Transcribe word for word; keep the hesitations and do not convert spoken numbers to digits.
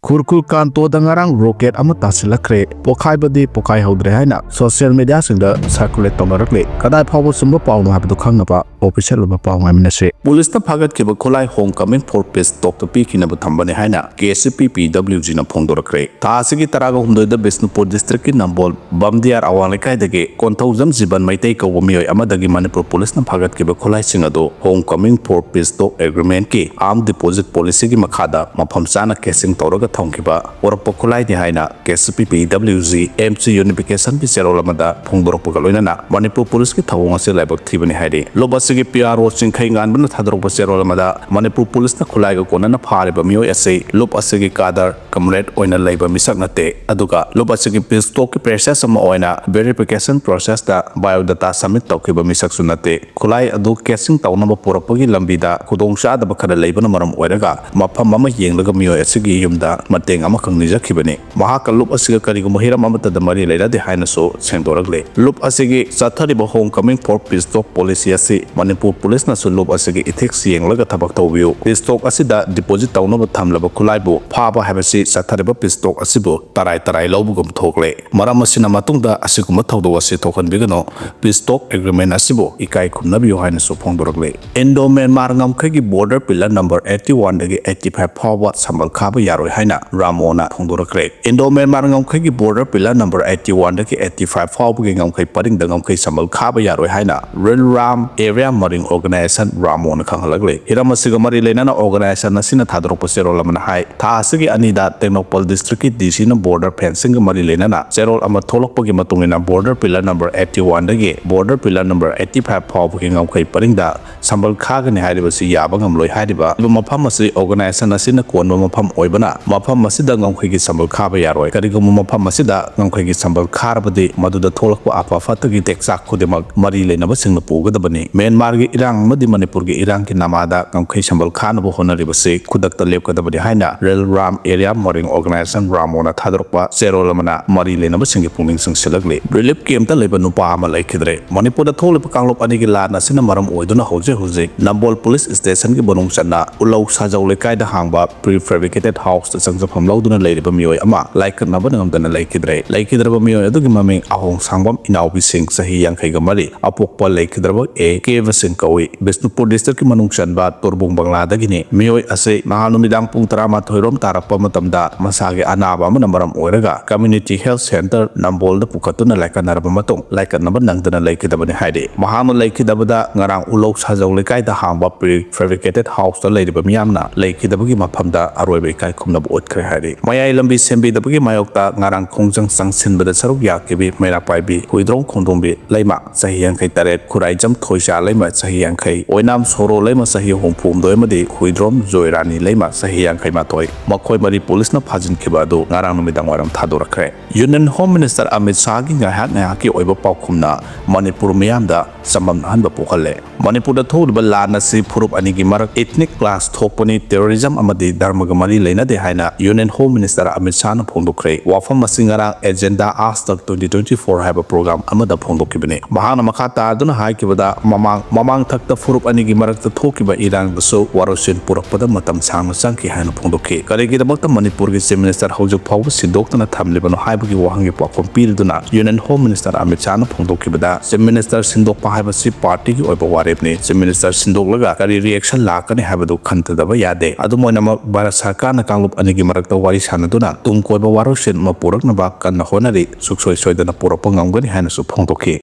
ꯀꯨꯔꯀꯨꯜ ꯀꯥꯟꯇꯣꯗ ꯉꯔꯥꯡ ꯔꯣꯀꯦꯠ ꯑꯃ ꯇꯥꯁꯤꯜꯂꯛꯈ꯭ꯔꯦ, ꯄꯣꯈꯥꯏꯕꯗꯤ ꯄꯣꯈꯥꯏꯍꯧꯗ꯭ꯔꯦ ꯍꯥꯏꯅ ꯁꯣꯁꯤꯌꯦꯜ ꯃꯤꯗꯤꯌꯥꯁꯤꯡꯗ ꯁꯔꯀꯨꯂꯦꯠ ꯇꯧꯅꯔꯛꯂꯤ꯫ ꯀꯗꯥꯏ ꯐꯥꯎꯕ ꯆꯨꯝꯕ ꯄꯥꯎꯅꯣ ꯍꯥꯏꯕꯗꯨ ꯈꯪꯅꯕ ꯑꯣꯐꯤꯁꯤꯌꯦꯜ ꯑꯣꯏꯕ ꯄꯥꯎ ꯉꯥꯏꯃꯤꯟꯅꯁꯤ꯫ ꯄꯨꯂꯤꯁꯅ ꯐꯥꯒꯠꯈꯤꯕ ꯈꯨꯠꯂꯥꯏ Home Coming for Peace ꯇꯣꯛꯇ ꯄꯤꯈꯤꯅꯕ ꯊꯝꯕꯅꯤ ꯍꯥꯏꯅ ꯀꯦ ꯑꯦꯁ ꯄꯤ ꯄꯤ ꯗꯕ꯭ꯂꯤꯎ ꯖꯤꯅ ꯐꯣꯡꯗꯣꯔꯛꯈ꯭ꯔꯦ꯫ ꯊꯥ ꯑꯁꯤꯒꯤ ꯇꯔꯥꯒ ꯍꯨꯝꯗꯣꯏꯗ ꯕꯤꯁꯅꯨꯄꯨꯔ ꯗꯤꯁꯇ꯭ꯔꯤꯛꯀꯤ ꯅꯝꯕꯣꯜ ꯕꯝꯗꯤꯌꯥꯔ ꯑꯋꯥꯡ ꯂꯩꯀꯥꯏꯗꯒꯤ ꯀꯣꯟꯊꯧꯖꯝ ꯖꯤꯕꯟ ꯃꯩꯇꯩ ꯀꯧꯕ ꯃꯤꯑꯣꯏ ꯑꯃꯗꯒꯤ ꯃꯅꯤꯄꯨꯔ ꯄꯨꯂꯤꯁꯅ ꯐꯥꯒꯠꯈꯤꯕ ꯈꯨꯠꯂꯥꯏꯁꯤꯡ ꯑꯗꯨ Home Coming for Peace ꯇꯣꯛ ꯑꯦꯒ꯭ꯔꯤꯃꯦꯟꯠꯀꯤ ꯑꯥꯔꯝ ꯗꯤꯄꯣꯖꯤꯠ ꯄꯣꯂꯤꯁꯤꯒꯤ ꯃꯈꯥꯗ ꯃꯐꯝ ꯆꯥꯅ ꯀꯦꯁꯤꯡ ꯇꯧꯔꯒ ꯊꯝꯈꯤꯕ ꯄꯣꯔꯛꯄ ꯈꯨꯠꯂꯥꯏꯅꯤ ꯍꯥꯏꯅ ꯀꯦ ꯑꯦꯁ ꯄꯤ ꯄꯤ ꯗꯕ꯭ꯂꯤꯎ ꯖꯤ ꯑꯦꯝ ꯁꯤ ꯌꯨꯅꯤꯐꯤꯀꯦꯁꯟꯒꯤ ꯆꯦꯔꯣꯜ ꯑꯃꯗ ꯐꯣꯡꯗꯣꯔꯛꯄꯒ ꯂꯣꯏꯅꯅ ꯃꯅꯤꯄꯨꯔ ꯄꯨꯂꯤꯁꯀꯤ ꯊꯧꯑꯣꯡ ꯑꯁꯤ ꯂꯥꯏꯕꯛ ꯊꯤꯕꯅꯤ ꯍꯥꯏꯔꯤ꯫ ꯂꯨꯞ ꯑꯁꯤꯒꯤ ꯄꯤ ꯑꯥꯔ ꯑꯣ ꯆꯤꯡꯈꯩ ꯉꯥꯟꯕꯅ ꯊꯥꯗꯣꯔꯛꯄ ꯆꯦꯔꯣꯜ ꯑꯃꯗ ꯃꯅꯤꯄꯨꯔ ꯄꯨꯂꯤꯁꯅ ꯈꯨꯠꯂꯥꯏꯒ ꯀꯣꯟꯅꯅ ꯐꯥꯔꯤꯕ ꯃꯤꯑꯣꯏ ꯑꯁꯤ ꯂꯨꯞ ꯑꯁꯤꯒꯤ ꯀꯥꯗꯔ ꯀꯝꯔꯦꯗ ꯑꯣꯏꯅ ꯂꯩꯕ ꯃꯤꯁꯛ ꯅꯠꯇꯦ, ꯑꯗꯨꯒ ꯂꯨꯞ ꯑꯁꯤꯒꯤ ꯄꯤꯁ ꯇꯣꯛꯀꯤ ꯄ꯭ꯔꯣꯁꯦꯁ ꯑꯃ ꯑꯣꯏꯅ ꯚꯦꯔꯤꯐꯤꯀꯦꯁꯟ ꯄ꯭ꯔꯣꯁꯦꯁꯇ ꯕꯥꯏꯑꯣꯗꯥꯇꯥ ꯁꯕꯃꯤꯠ ꯇꯧꯈꯤꯕ ꯃꯤꯁꯛꯁꯨ ꯅꯠꯇꯦ꯫ ꯈꯨꯠꯂꯥꯏ ꯑꯗꯨ ꯀꯦꯁꯤꯡ ꯇꯧꯅꯕ ꯄꯨꯔꯛꯄꯒꯤ ꯂꯝꯕꯤꯗ ꯈꯨꯗꯣꯡꯆꯥꯗꯕ ꯈꯔ ꯂꯩꯕꯅ ꯃꯔꯝ ꯑꯣꯏꯔꯒ ꯃꯐꯝ ꯑꯃ ꯌꯦꯡꯂꯒ ꯃꯤꯑꯣꯏ ꯑꯁꯤꯒꯤ ꯌꯨꯝꯗ ꯃꯇꯦꯡ ꯑꯃꯈꯛ ꯅꯤꯖꯈꯤꯕꯅꯤ꯫ ꯃꯍꯥꯛꯀ ꯂꯨꯞ ꯑꯁꯤꯒ ꯀꯔꯤꯒꯨꯝꯕ ꯍꯤꯔꯝ ꯑꯃꯠꯇꯗ ꯃꯔꯤ ꯂꯩꯅꯗꯦ ꯍꯥꯏꯅꯁꯨ ꯁꯦꯡꯗꯣꯔꯛꯂꯤ꯫ ꯂꯨꯞ ꯑꯁꯤꯒꯤ ꯆꯠꯊꯔꯤꯕ Home Coming for Peace ꯇꯣꯛ ꯄꯣꯂꯤꯁꯤ ꯑꯁꯤ ꯃꯅꯤꯄꯨꯔ ꯄꯨꯂꯤꯁꯅꯁꯨ ꯂꯨꯞ ꯑꯁꯤꯒꯤ ꯏꯊꯤꯛꯁ ꯌꯦꯡꯂꯒ ꯊꯕꯛ ꯇꯧꯕꯤꯌꯨ꯫ ꯄꯤꯁ ꯇꯣꯛ ꯑꯁꯤꯗ ꯗꯤꯄꯣꯖꯤꯠ ꯇꯧꯅꯕ ꯊꯝꯂꯕ ꯈꯨꯠꯂꯥꯏꯕꯨ ꯐꯥꯕ ꯍꯥꯏꯕꯁꯤ ꯆꯠꯊꯔꯤꯕ ꯄꯤꯁ ꯇꯣꯛ ꯑꯁꯤꯕꯨ ꯇꯔꯥꯏ ꯇꯔꯥꯏ ꯂꯧꯕꯒꯨꯝ ꯊꯣꯛꯂꯦ꯫ ꯃꯔꯝ ꯑꯁꯤꯅ ꯃꯇꯨꯡꯗ ꯑꯁꯤꯒꯨꯝꯕ ꯊꯧꯗꯣꯛ ꯑꯁꯤ ꯊꯣꯛꯍꯟꯕꯤꯒꯅꯨ꯫ ꯄꯤꯁ ꯇꯣꯛ ꯑꯦꯒ꯭ꯔꯤꯃꯦꯟ ꯑꯁꯤꯕꯨ ꯏꯀꯥꯏ ꯈꯨꯝꯅꯕꯤꯌꯨ ꯍꯥꯏꯅꯁꯨ ꯐꯣꯡꯗꯣꯔꯛꯂꯤ꯫ ꯏꯟꯗꯣ ꯃ꯭ꯌꯥꯟꯃꯥꯔ ꯉꯝꯈꯩꯒꯤ border pillar number eighty one ꯗꯒꯤ eighty five ꯐꯥꯎꯕ ꯁꯝꯕꯜ ꯈꯥꯕ ꯌꯥꯔꯣꯏ ꯍꯥꯏꯅ ꯔꯥꯃꯣꯅ ꯐꯣꯡꯗꯣꯔꯛꯈ꯭ꯔꯦ꯫ ꯏꯟꯗꯣ ꯃ꯭ꯌꯥꯟꯃꯥꯔ ꯉꯝꯈꯩꯒꯤ border pillar number eighty one ꯗꯒꯤ eighty five ꯐꯥꯎꯕꯒꯤ ꯉꯝꯈꯩ ꯄꯔꯤꯡꯗ ꯉꯝꯈꯩ ꯁꯝꯕꯜ ꯈꯥꯕ ꯌꯥꯔꯣꯏ ꯍꯥꯏꯅ ꯔꯤꯜ ꯔꯥꯝ ꯑꯦꯔꯤꯌꯥ ꯃꯔꯤꯡ ꯑꯣꯔꯒꯅꯥꯏꯖꯦꯁꯟ ꯔꯥꯃꯣꯅ ꯈꯪꯍꯜꯂꯛꯂꯤ꯫ ꯍꯤꯔꯝ ꯑꯁꯤꯒ ꯃꯔꯤ ꯂꯩꯅꯅ ꯑꯣꯔꯒꯅꯥꯏꯖꯦꯁꯟ ꯑꯁꯤꯅ ꯊꯥꯗꯣꯔꯛꯄ ꯆꯦꯔꯣꯜ ꯑꯃꯅ ꯍꯥꯏ, ꯊꯥ ꯑꯁꯤꯒꯤ ꯑꯅꯤꯗ ꯇꯦꯡꯅꯧꯄꯜ ꯗꯤꯁꯇ꯭ꯔꯤꯛꯀꯤ ꯗꯤ ꯁꯤꯅ ꯕꯣꯔꯗꯔ ꯐꯦꯟꯁꯤꯡꯒ ꯃꯔꯤ ꯂꯩꯅꯅ ꯆꯦꯔꯣꯜ ꯑꯃ ꯊꯣꯛꯂꯛꯄꯒꯤ ꯃꯇꯨꯡ ꯏꯟꯅ border pillar number eighty one ꯗꯒꯤ border pillar number eighty five ꯐꯥꯎꯕꯒꯤ ꯉꯝꯈꯩ ꯄꯔꯤꯡꯗ ꯁꯝꯕꯜ ꯈꯥꯒꯅꯤ ꯍꯥꯏꯔꯤꯕꯁꯤ ꯌꯥꯕ ꯉꯝꯂꯣꯏ꯫ ꯍꯥꯏꯔꯤꯕ ꯃꯐꯝ ꯑꯁꯤ ꯑꯣꯔꯒꯅꯥꯏꯖꯦꯁꯟ ꯑꯁꯤꯅ ꯀꯣꯟꯕ ꯃꯐꯝ ꯑꯣꯏꯕꯅ ꯃꯐꯝ ꯑꯁꯤꯗ ꯉꯝꯈꯩꯒꯤ ꯁꯝꯕꯜ ꯈꯥꯕ ꯌꯥꯔꯣꯏ꯫ ꯀꯔꯤꯒꯨꯝꯕ ꯃꯐꯝ ꯑꯁꯤꯗ ꯉꯝꯈꯩꯒꯤ ꯁꯝꯕꯜ ꯈꯥꯔꯕꯗꯤ ꯃꯗꯨꯗ ꯊꯣꯛꯂꯛꯄ ꯑꯐ ꯐꯠꯇꯒꯤ ꯇꯦꯛꯆꯥꯛ ꯈꯨꯗꯤꯡꯃꯛ ꯃꯔꯤ ꯂꯩꯅꯕꯁꯤꯡꯅ ꯄꯨꯒꯗꯕꯅꯤ꯫ ꯃ꯭ꯌꯥꯟꯃꯥꯔꯒꯤ ꯏꯔꯥꯡ ꯑꯃꯗꯤ ꯃꯅꯤꯄꯨꯔꯒꯤ ꯏꯔꯥꯡꯒꯤ ꯅꯃꯥꯗ ꯉꯝꯈꯩ ꯁꯝꯕꯜ ꯈꯥꯅꯕ ꯍꯣꯠꯅꯔꯤꯕꯁꯤ ꯈꯨꯗꯛꯇ ꯂꯦꯞꯀꯗꯕꯅꯤ ꯍꯥꯏꯅ real Ram area Marine Organization ꯔꯥꯃꯣꯅ ꯊꯥꯗꯣꯔꯛꯄ ꯆꯦꯔꯣꯜ ꯑꯃꯅ ꯃꯔꯤ ꯂꯩꯅꯕꯁꯤꯡꯒꯤ ꯄꯨꯛꯅꯤꯡ ꯆꯤꯡꯁꯤꯜꯂꯛꯂꯤ꯫ ꯔꯤꯂꯤꯐ ꯀꯦꯝꯞꯇ ꯂꯩꯕ ꯅꯨꯄꯥ ꯑꯃ ꯂꯩꯈꯤꯗ꯭ꯔꯦ꯫ ꯃꯅꯤꯄꯨꯔꯗ ꯊꯣꯛꯂꯤꯕ ꯀꯥꯡꯂꯨꯞ ꯑꯅꯤꯒꯤ ꯂꯥꯟ ꯑꯁꯤꯅ ꯃꯔꯝ ꯑꯣꯏꯗꯨꯅ ꯍꯧꯖꯤꯛ ꯍꯧꯖꯤꯛ ꯅꯝꯕꯣꯜ ꯄꯨꯂꯤꯁ ꯁ꯭ꯇꯦꯁꯟꯒꯤ ꯃꯅꯨꯡ ꯆꯟꯅ ꯎꯂꯧ ꯁꯥꯖꯧ ꯂꯩꯀꯥꯏꯗ ꯍꯥꯡꯕ ꯄ꯭ꯔꯤ ꯐꯦꯕ꯭ꯔꯤꯀꯦꯇꯦꯠ ꯍꯥꯎꯁꯇ ꯆꯪꯖꯐꯝ ꯂꯧꯗꯨꯅ ꯂꯩꯔꯤꯕ ꯃꯤꯑꯣꯏ ꯑꯃ ꯂꯥꯏꯀꯠꯅꯕ ꯉꯝꯗꯅ ꯂꯩꯈꯤꯗ꯭ꯔꯦ꯫ ꯂꯩꯈꯤꯗ꯭ꯔꯕ ꯃꯤꯑꯣꯏ ꯑꯗꯨꯒꯤ ꯃꯃꯤꯡ ꯑꯍꯣꯡ ꯁꯥꯡꯕꯝ ꯏꯅꯥꯎꯕꯤ ꯁꯤꯡ, ꯆꯍꯤ ꯌꯥꯡꯈꯩꯒ ꯃꯔꯤ, ꯑꯄꯣꯛꯄ ꯂꯩꯈꯤꯗ꯭ꯔꯕ ꯑꯦ ꯀꯦꯕ ꯁꯤꯡ ꯀꯧꯏ꯫ ꯕꯤꯁꯅꯨꯄꯨꯔ ꯗꯤꯁꯇ꯭ꯔꯤꯛꯀꯤ ꯃꯅꯨꯡ ꯆꯟꯕ ꯇꯣꯔꯕꯨꯡ ꯕꯪꯂꯥꯗꯒꯤꯅꯤ꯫ ꯃꯤꯑꯣꯏ ꯑꯁꯤ ꯅꯍꯥꯟ ꯅꯨꯃꯤꯗꯥꯡ ꯄꯨꯡ ꯇꯔꯥꯃꯥꯊꯣꯏ ꯔꯣꯝ ꯇꯥꯔꯛꯄ ꯃꯇꯝꯗ ꯃꯁꯥꯒꯤ ꯑꯅꯥꯕ ꯑꯃꯅ ꯃꯔꯝ ꯑꯣꯏꯔꯒ ꯀꯝꯃ꯭ꯌꯨꯅꯤꯇꯤ ꯍꯦꯜꯊ ꯁꯦꯟꯇꯔ ꯅꯝꯕꯣꯜꯗ ꯄꯨꯈꯠꯇꯨꯅ ꯂꯥꯏꯀꯠꯅꯔꯕ ꯃꯇꯨꯡ ꯂꯥꯏꯀꯠꯅꯕ ꯅꯪꯗꯅ ꯂꯩꯈꯤꯗꯕꯅꯤ ꯍꯥꯏꯔꯤ꯫ ꯃꯍꯥꯛꯅ ꯂꯩꯈꯤꯗꯕꯗ ꯉꯔꯥꯡ ꯎꯂꯧ ꯁꯥꯖꯧ ꯂꯩꯀꯥꯏꯗ ꯍꯥꯡꯕ ꯄ꯭ꯔꯤ ꯐꯦꯕ꯭ꯔꯤꯀꯦꯇꯦꯠ ꯍꯥꯎꯁꯇ ꯂꯩꯔꯤꯕ ꯃꯤꯌꯥꯝꯅ ꯂꯩꯈꯤꯗꯕꯒꯤ ꯃꯐꯝꯗ ꯑꯔꯣꯏꯕ ꯏꯀꯥꯏ ꯈꯨꯝꯅꯕ ꯎꯠꯈ꯭ꯔꯦ ꯍꯥꯏꯔꯤ꯫ ꯃꯌꯥꯏ ꯂꯝꯕꯤ ꯁꯦꯝꯕꯤꯗꯕꯒꯤ ꯃꯥꯌꯣꯛꯇ ꯉꯔꯥꯡ ꯈꯣꯡꯖꯪ ꯆꯪꯁꯤꯟꯕꯗ ꯁꯔꯨꯛ ꯌꯥꯈꯤꯕꯤ ꯃꯩꯔꯥ ꯄꯥꯏꯕꯤ ꯍꯨꯏꯗ꯭ꯔꯣꯝ ꯈꯣꯡꯗꯣꯝꯕꯤ ꯂꯩꯃ, ꯆꯍꯤ ꯌꯥꯡꯈꯩ ꯇꯔꯦꯠ, ꯈꯨꯔꯥꯏꯖꯝ ꯊꯣꯏꯆꯥ ꯂꯩꯃ, ꯆꯍꯤ ꯌꯥꯡꯈꯩ, ꯑꯣꯏꯅꯥꯝ ꯁꯣꯔꯣ ꯂꯩꯃ, ꯆꯍꯤ ꯍꯨꯝꯐꯨ ꯍꯨꯝꯗꯣꯏ, ꯑꯃꯗꯤ ꯍꯨꯏꯗ꯭ꯔꯣꯝ ꯖꯣꯏꯔꯥꯅꯤ ꯂꯩꯃ, ꯆꯍꯤ ꯌꯥꯡꯈꯩ ꯃꯥꯊꯣꯏ, ꯃꯈꯣꯏ ꯃꯔꯤ ꯄꯨꯂꯤꯁꯅ ꯐꯥꯖꯤꯟꯈꯤꯕ ꯑꯗꯨ ꯉꯔꯥꯡ ꯅꯨꯃꯤꯗꯥꯡ ꯋꯥꯏꯔꯝ ꯊꯥꯗꯣꯔꯛꯈ꯭ꯔꯦ꯫ ꯌꯨꯅꯤꯌꯟ ꯍꯣꯝ ꯃꯤꯅꯤꯁꯇꯔ ꯑꯃꯤꯠ ꯁꯥꯍꯒꯤ ꯉꯥꯏꯍꯥꯛ ꯉꯥꯏꯍꯥꯛꯀꯤ ꯑꯣꯏꯕ ꯄꯥꯎꯈꯨꯝꯅ ꯃꯅꯤꯄꯨꯔ ꯃꯤꯌꯥꯝꯗ ꯆꯃꯝꯅꯍꯟꯕ ꯄꯣꯛꯍꯜꯂꯦ꯫ ꯃꯅꯤꯄꯨꯔꯗ ꯊꯣꯛꯂꯤꯕ ꯂꯥꯟ ꯑꯁꯤ ꯐꯨꯔꯨꯞ ꯑꯅꯤꯒꯤ ꯃꯔꯛ ꯏꯊꯅꯤꯛ ꯀ꯭ꯂꯥꯁ ꯊꯣꯛꯄꯅꯤ, ꯇꯦꯔꯣꯔꯤꯖꯝ ꯑꯃꯗꯤ ꯙꯔꯃꯒ ꯃꯔꯤ ꯂꯩꯅꯗꯦ ꯍꯥꯏꯅ ꯌꯨꯅꯤꯌꯟ ꯍꯣꯝ ꯃꯤꯅꯤꯁꯇꯔ ꯑꯃꯤꯠ ꯁꯥꯍꯅ ꯐꯣꯡꯗꯣꯛꯈ꯭ꯔꯦ꯫ ꯋꯥꯐꯝ ꯑꯁꯤ ꯉꯔꯥꯡ ꯑꯦꯖꯦꯟꯗꯥ ꯑꯥꯖ ꯇꯛ ꯇ꯭ꯋꯦꯟꯇꯤ ꯇ꯭ꯋꯦꯟꯇꯤ ꯐꯣꯔ ꯍꯥꯏꯕ ꯄ꯭ꯔꯣꯒ꯭ꯔꯥꯝ ꯑꯃꯗ ꯐꯣꯡꯗꯣꯛꯈꯤꯕꯅꯤ꯫ ꯃꯍꯥꯛꯅ ꯃꯈꯥ ꯇꯥꯗꯨꯅ ꯍꯥꯏꯈꯤꯕꯗ, ꯃꯃꯥꯡ ꯃꯃꯥꯡ ꯊꯛꯇ ꯐꯨꯔꯨꯞ ꯑꯅꯤꯒꯤ ꯃꯔꯛꯇ ꯊꯣꯛꯈꯤꯕ ꯏꯔꯥꯡꯗꯁꯨ ꯋꯥꯔꯣꯏꯁꯤꯟ ꯄꯨꯔꯛꯄꯗ ꯃꯇꯝ ꯁꯥꯡꯅ ꯆꯪꯈꯤ ꯍꯥꯏꯅ ꯐꯣꯡꯗꯣꯛꯈꯤ꯫ ꯀꯔꯤꯒꯤꯗꯃꯛꯇ ꯃꯅꯤꯄꯨꯔꯒꯤ ꯆꯤꯐ ꯃꯤꯅꯤꯁꯇꯔ ꯍꯧꯖꯤꯛ ꯐꯥꯎꯕ ꯁꯤꯟꯗꯣꯛꯇꯅ ꯊꯝꯂꯤꯕꯅꯣ ꯍꯥꯏꯕꯒꯤ ꯋꯥꯍꯪꯒꯤ ꯄꯥꯎꯈꯨꯝ ꯄꯤꯗꯨꯅ ꯌꯨꯅꯤꯌꯟ ꯍꯣꯝ ꯃꯤꯅꯤꯁꯇꯔ ꯑꯃꯤꯠ ꯁꯥꯍꯅ ꯐꯣꯡꯗꯣꯛꯈꯤꯕꯗ, ꯆꯤꯐ ꯃꯤꯅꯤꯁꯇꯔ ꯁꯤꯟꯗꯣꯛꯄ ꯍꯥꯏꯕꯁꯤ ꯄꯥꯔꯇꯤꯒꯤ ꯑꯣꯏꯕ ꯋꯥꯔꯦꯞꯅꯤ꯫ ꯆꯤꯐ ꯃꯤꯅꯤꯁꯇꯔ ꯁꯤꯟꯗꯣꯛꯂꯒ ꯀꯔꯤ ꯔꯤꯑꯦꯛꯁꯟ ꯂꯥꯛꯀꯅꯤ ꯍꯥꯏꯕꯗꯨ ꯈꯟꯊꯗꯕ ꯌꯥꯗꯦ꯫ ꯑꯗꯨꯝ ꯑꯣꯏꯅꯃꯛ, ꯚꯥꯔꯠ ꯁꯔꯀꯥꯔꯅ ꯀꯥꯡꯂꯨꯞ ꯑꯅꯤꯒꯤ ꯃꯔꯛꯇ ꯋꯥꯔꯤ ꯁꯥꯟꯅꯗꯨꯅ ꯇꯨꯡ ꯀꯣꯏꯕ ꯋꯥꯔꯣꯏꯁꯤꯟ ꯑꯃ ꯄꯨꯔꯛꯅꯕ ꯀꯟꯅ ꯍꯣꯠꯅꯔꯤ꯫ ꯁꯨꯡꯁꯣꯏ ꯁꯣꯏꯗꯅ ꯄꯨꯔꯛꯄ ꯉꯝꯒꯅꯤ ꯍꯥꯏꯅꯁꯨ ꯐꯣꯡꯗꯣꯛꯈꯤ꯫